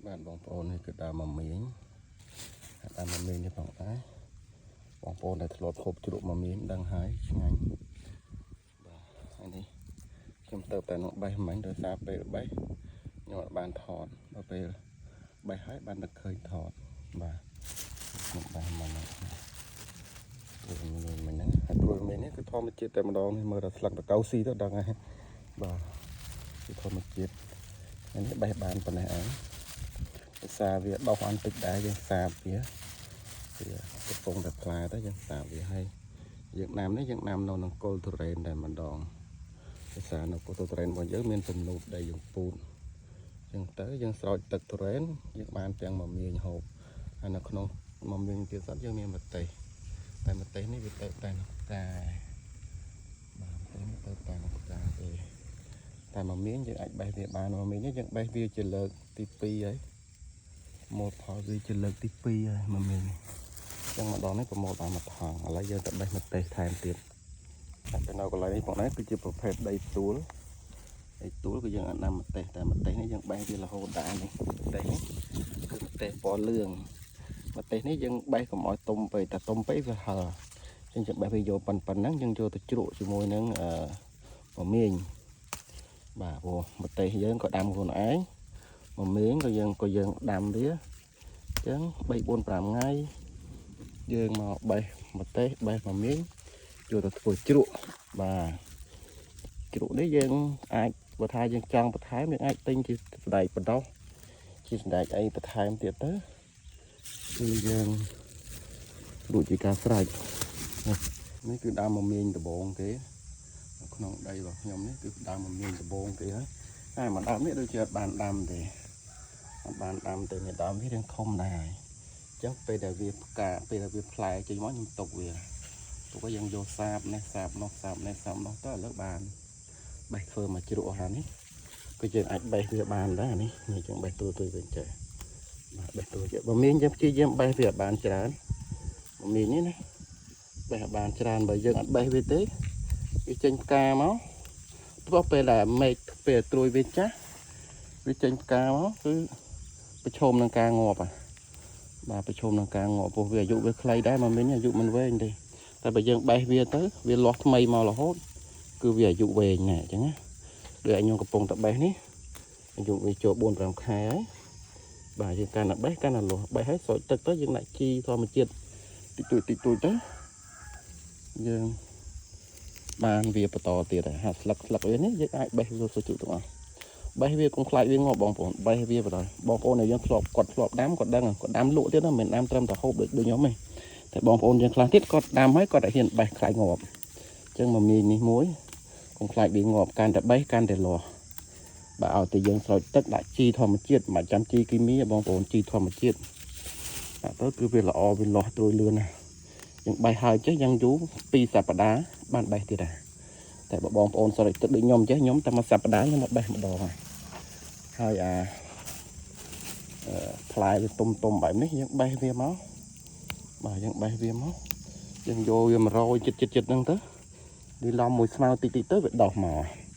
បាទបងប្អូននេះគឺដើមមមៀងហើយដើមមមៀងនេះផងដែរបងប្អូនដែលធ្លាប់ហូបជ្រក់មមៀងដឹងហើយឆ្ងាញ់បាទហើយនេះខ្ញុំទៅតែនឹងបេះមិញដោយសារពេលបេះខ្ញុំអត់បានថតដល់ពេលបេះហើយបានតែឃើញថតបាទខ្ញុំបេះមិញហ្នឹងត្រួយមៀងមិញហ្នឹងហើយត្រួយមៀងនេះគឺធម្មជាតិតែម្ដងនេះមើលតែស្លឹកតកៅស៊ីទៅដឹងហើយបាទគឺធម្មជាតិហើយនេះបេះបានប៉ុណ្ណេះឯង ភាសាវាដោះអន់តិចដែរយើងសាបវាវាកំពុងតែផ្លែទៅយើងសាបវាហើយយើងដាំនេះយើងដាំនៅនឹងគល់ទុរេនតែម្ដងភាសានៅគល់ទុរេនរបស់យើងមានទំនូបដែលយើងពូតអញ្ចឹងទៅយើងស្រោចទឹកទុរេនយើងបានទាំងមមាញហូបហើយនៅក្នុងមមាញទៀតសត្វយើងមានម្ទេសតែម្ទេសនេះវាទៅតែនៅផ្កាបាទម្ទេសនេះទៅតែនៅផ្កាទេតែមមាញយើងអាចបេះវាបានមមាញនេះយើងបេះវាជាលើកទី2ហើយ មកផលវាជាលើកទី2ហើយមកមានអញ្ចឹងម្ដងនេះប្រមូលបានមួយថងឥឡូវយើងទៅបេះម្ទេសថែមទៀតតែនៅកន្លែងនេះបងដែរគឺជាប្រភេទដីទួលដីទួលគឺយើងអត់ដាំម្ទេសតែម្ទេសនេះយើងបេះវារហូតដែរនេះម្ទេសនេះគឺម្ទេសពណ៌លឿងម្ទេសនេះយើងបេះកុំឲ្យទុំពេកតែទុំពេកវាហឹលអញ្ចឹងយើងបេះវាយកប៉ុណ្ណឹងយើងយកទៅជ្រក់ជាមួយនឹងអឺមមាញបាទព្រោះម្ទេសយើងក៏ដាំខ្លួនឯងមមាញក៏យើងដាំវា អញ្ចឹង3 4 5ថ្ងៃយើងមកបេះម្ទេសបេះមមៀងយកទៅធ្វើជ្រក់បាទជ្រក់នេះយើងអាចបើថាយើងចង់បន្ថែមយើងអាចទិញជាសណ្ដែកបណ្ដោះជាសណ្ដែកអីបន្ថែមទៀតទៅគឺយើងរួចជាការស្រេចនេះគឺដើមមមៀងដំបងគេនៅក្នុងដីរបស់ខ្ញុំនេះគឺដើមមមៀងដំបងគេហើយតែមួយដើមនេះដូចជាអត់បានដាំទេ អត់បានដាំទេនេះដើមវារៀងធំដែរហើយអញ្ចឹងពេលដែលវាផ្កាពេលដែលវាផ្លែចេញមកខ្ញុំទុកវាទុកឲ្យយើងយកសាបនេះសាបនោះសាបនេះសាបនោះទៅឥឡូវបានបេះធ្វើមកជ្រក់ហើយនេះគឺយើងអាចបេះវាបានដែរនេះនេះយើងបេះទួយទួយវិញចេះបាទបេះទួយបើមានយើងព្យាយាមបេះវាឲ្យបានច្រើនបើមាននេះណាបេះឲ្យបានច្រើនបើយើងអត់បេះវាទេវាចេញផ្កាមកព្រោះពេលដែលមេឃពេលត្រួយវាចាស់វាចេញផ្កាមកគឺ ប្រឈមនឹងការងាប់ហ่ะបាទប្រឈមនឹងការងាប់ព្រោះវាអាយុវាខ្លីដែរមកមិញអាយុមិនវែងទេតែបើយើងបេះវាទៅវាលាស់ថ្មីមករហូតគឺវាអាយុវែងណែអញ្ចឹងណាដូចអញខ្ញុំកំពុងតែបេះនេះអាយុវាចូល4 5ខែហើយបាទយើងកាន់តែបេះកាន់តែលាស់បេះហើយស្រោចទឹកទៅយើងដាក់ជីធម្មជាតិតិចតួចតិចតួចទៅយើងបានវាបន្តទៀតហើយហាស្លឹកស្លឹកវានេះយើងអាចបេះវាសុជុទាំងអស់ បេះវាកុំខ្លាចវាងាប់បងប្អូនបេះវាបណ្ដោយបងប្អូនដែលយើងធ្លាប់គាត់ធ្លាប់ដាំគាត់ដឹងគាត់ដាំលក់ទៀតណាមិនមែនដាំត្រឹមតែហូបដូចដូចខ្ញុំទេតែបងប្អូនយើងខ្លះទៀតគាត់ដាំហើយគាត់តែហ៊ានបេះខ្លាចងាប់អញ្ចឹងមកមីនេះមួយកុំខ្លាចវាងាប់កាន់តែបេះកាន់តែលាស់បើឲ្យតែយើងស្រោចទឹកដាក់ជីធម្មជាតិមិនចាំជីគីមីទេបងប្អូនជីធម្មជាតិដាក់ទៅគឺវាល្អវាលាស់ត្រួយលឿនណាស់យើងបេះហើយចេះយ៉ាងយូរ2សប្តាហ៍បានបេះទៀតដែរតែបើបងប្អូនស្រោចទឹកដូចខ្ញុំចេះខ្ញុំតែមួយសប្តាហ៍ខ្ញុំមកបេះម្ដងហើយ ហើយអាអឺផ្លែវាទុំទុំបែបនេះយើងបេះវាមកបាទយើងបេះវាមកយើងយកវា100ចិត្តចិត្តចិត្តហ្នឹងទៅវាឡំមួយស្មៅតិចតិចទៅវាដោះមក